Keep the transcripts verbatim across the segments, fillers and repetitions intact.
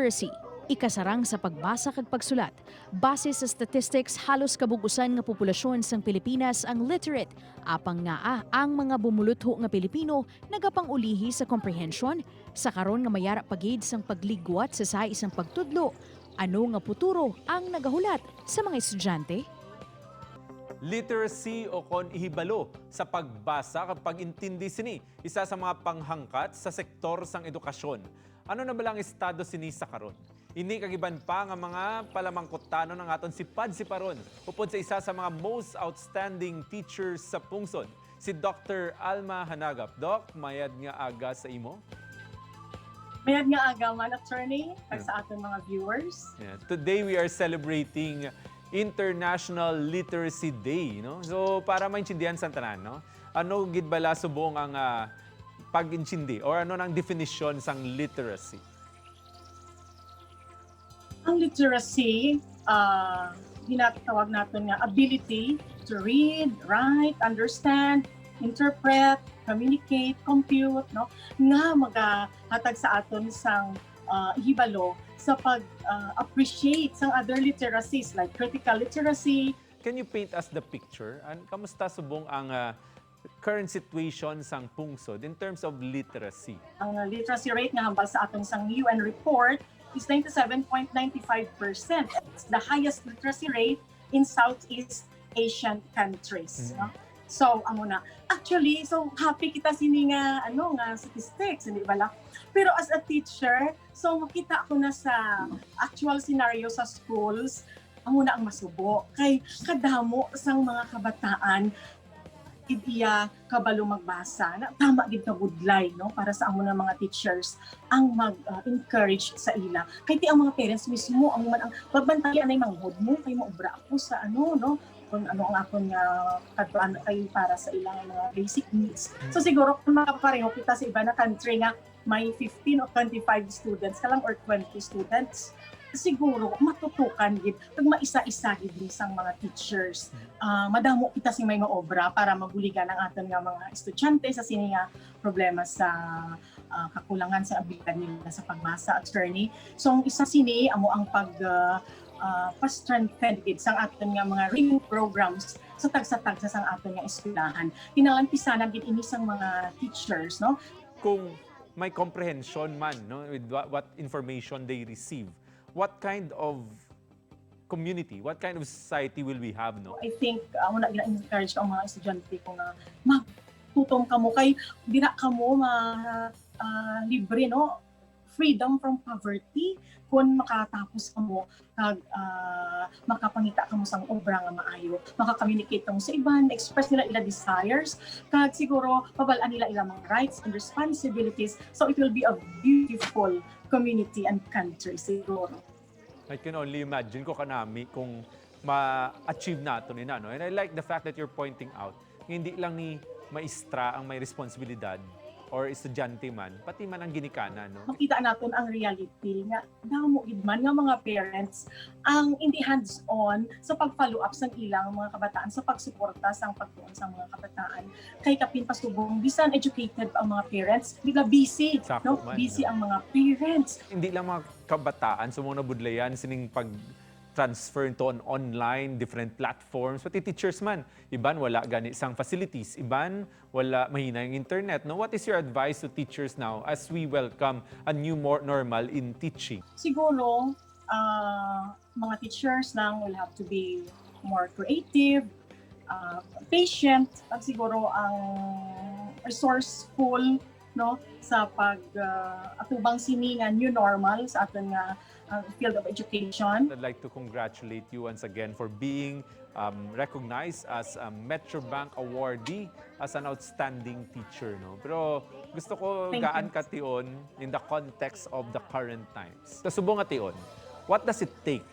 Literacy, ikasarang sa pagbasa kag pagsulat. Base sa statistics, halos kabug-usan nga populasyon sang Pilipinas ang literate, apang ngaa ang mga bumulutho nga Pilipino nagapang-ulihi sa comprehension? Sa karon nga mayara pa gid sang pagligwat sa sahi sang pagtudlo, ano nga puturo ang nagahulat sa mga estudyante? Literacy, o kon ihibalo sa pagbasa kag pag-intindi sini, isa sa mga panghangkat sa sektor sang edukasyon. Ano na bala ang estado sini sa karon? Ini kag iban pa nga mga palamangkutanon ang aton sipad-siparon upod sa isa sa mga most outstanding teachers sa pungsod, si Doktor Alma Hanagap. Doc, mayad nga aga sa imo. Mayad nga aga man, attorney, kag Hmm. sa aton mga viewers. Yeah. Today we are celebrating International Literacy Day, no? So, para maintindihan sa tanan, no? Ano gid bala subong ang, ah, pag-intindi, or ano nang definisyon sang literacy? Ang literacy, ah, ginatawag naton nga ability to read, write, understand, interpret, communicate, compute, no? Nga magahatag sa aton sang, ah, hibalo sa pag, ah, appreciate sang other literacies like critical literacy. Can you paint us the picture? An-, kamusta subong ang, ah, current situation sang pungsod in terms of literacy? Ang literacy rate nga hambal sa aton sang U N report is ninety-seven point nine five percent. It's the highest literacy rate in Southeast Asian countries, Mm. no? So, amo na. Actually, so happy kita sini nga, ano, nga statistics, hindi bala? Pero as a teacher, so makita ko na sa actual scenario sa schools, amo na ang masubo. Kay kadamo sang mga kabataan, gid iya kabalo magbasa. Na, tama gid ka budlay, no, para sa amo nga mga teachers ang mag, ah, encourage sa ila. Kay ti ang mga parents mismo ang man ang pagbantayan ay manghod mo kay maubra ako sa ano, no, kung ano ang akon nga kadtuan kay para sa ilang mga basic needs. So, siguro kung makapareho kita sa iba na country nga may fifteen o twenty-five students ka lang or twenty students, siguro matutukan gid kag maisa-isa gid ni sang mga teachers. Ah, madamo kita sing may maobra para mabuligan ang aton nga mga estudyante sa sini nga problema sa, ah, kakulangan sa abilidad nila sa pagbasa, attorney. So, ang isa sini amo ang pag, ah, ah, pa-strengthen gid sang aton nga mga reading programs sa tagsa-tagsa sang aton nga eskwelahan. Kinahanglan pisanan gid ini sang mga teachers, no? Kung may comprehension man, no, with what, what information they receive, what kind of community, what kind of society will we have, no? I think, ah, una, gina-encourage ko ang mga estudyante ko nga magtutom kamo kay dira kamo ma-, ah, libre, no? Freedom from poverty kung makatapos kamo kag, ah, makapangita kamo sang obra nga maayo, maka-communicate kamo sa iban, express nila ila desires, kag siguro mabal-an nila ila mga rights and responsibilities. So it will be a beautiful community and country siguro. I can only imagine ko kanami kung ma-achieve naton ina, no? And I like the fact that you're pointing out nga hindi lang ni maestra ang may responsibilidad or estudyante man, pati man ang ginikanan, no? Makita naton ang reality nga damo gid man nga mga parents ang hindi hands-on sa pag-follow up sang ilang mga kabataan, sa pagsuporta sang pagtuon sang mga kabataan. Kay kapin pa subong, bisan educated ang mga parents, di ba busy, Sakto no? man, Busy no? Ang mga parents. Hindi lang mga kabataan subong nabudlayan sining pag-transfer into an online, different platforms, pati teachers man. Iban wala gani sang facilities, iban wala mahina ang internet, no? What is your advice to teachers now as we welcome a new more normal in teaching? Siguro, ah, mga teachers lang will have to be more creative, ah, patient, at siguro ang resourceful, no, sa pag, ah, atubang sini nga new normal sa aton nga, ah, field of education. I'd like to congratulate you once again for being, um, recognized as a Metrobank awardee as an outstanding teacher, no? Pero gusto ko Thank you. Gaan ka tion in the context of the current times. Sa subong nga tion, what does it take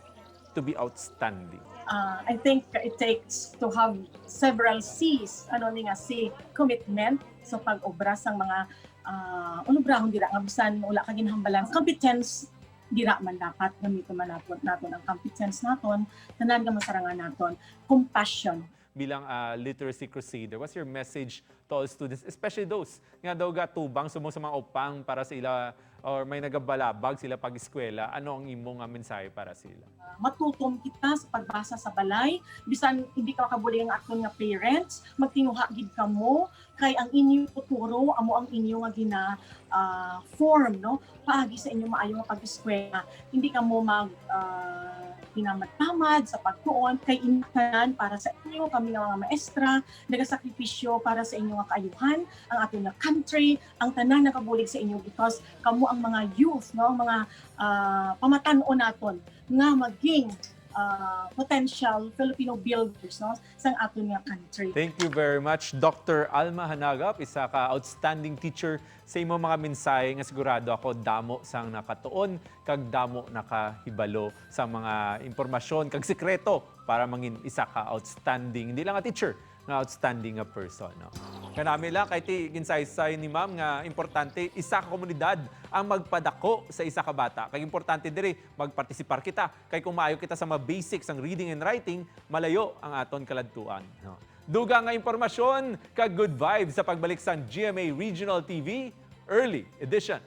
to be outstanding? Ah, I think it takes to have several C's. Ano ni nga C? Commitment sa pag-obra sang mga, ah, ulobrahon dira nga bisan wala ka ginhambalan. Competence dira man dapat gamiton man naton, naton ang competence naton, tanan nga masarangan naton. Compassion. Bilang, ah, literacy crusader, what's your message to all students, especially those nga daw gatubang subong sa mga upang para sa ila or may nagabalabag sila pag-eskwela? Ano ang imo nga mensahe para sila? Matutom kita sa pagbasa sa balay, bisan hindi ka makabulig ang aton nga parents, magtinguha gid kamo kay ang inyo futuro amo ang inyo nga gina ah, form, no, paagi sa inyong maayo nga pag-eskwela. Hindi kamo mag ah, tinamad-tamad sa pagtuon kay inyo tanan para sa inyo, kami nga mga maestra nagasakripisyo para sa inyo nga kaayuhan, ang aton nga country, ang tanan nagabulig sa inyo because kamo ang mga youth, no, ang mga ah, pamatan-on naton nga maging ah, potential Filipino builders, no, sang aton nga country. Thank you very much, Doctor Alma Hanagap, isa ka outstanding teacher. Sa imo mga mensahe nga sigurado ako damo sang nakatuon kag damo nakahibalo sa mga impormasyon kag sekreto para mangin isa ka outstanding, hindi lang nga teacher, nga outstanding nga person, no? Kanami lang kay ti ginsaysay ni Ma'am nga importante isa ka komunidad ang magpadako sa isa ka bata. Kag importante diri magpartisipar kita kay kung maayo kita sa mga basics sang reading and writing, malayo ang aton kaladtuan, no? Dugang nga impormasyon kag good vibes sa pagbalik sang G M A Regional T V Early Edition.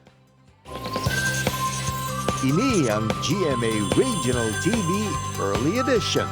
Ini ang G M A Regional T V Early Edition.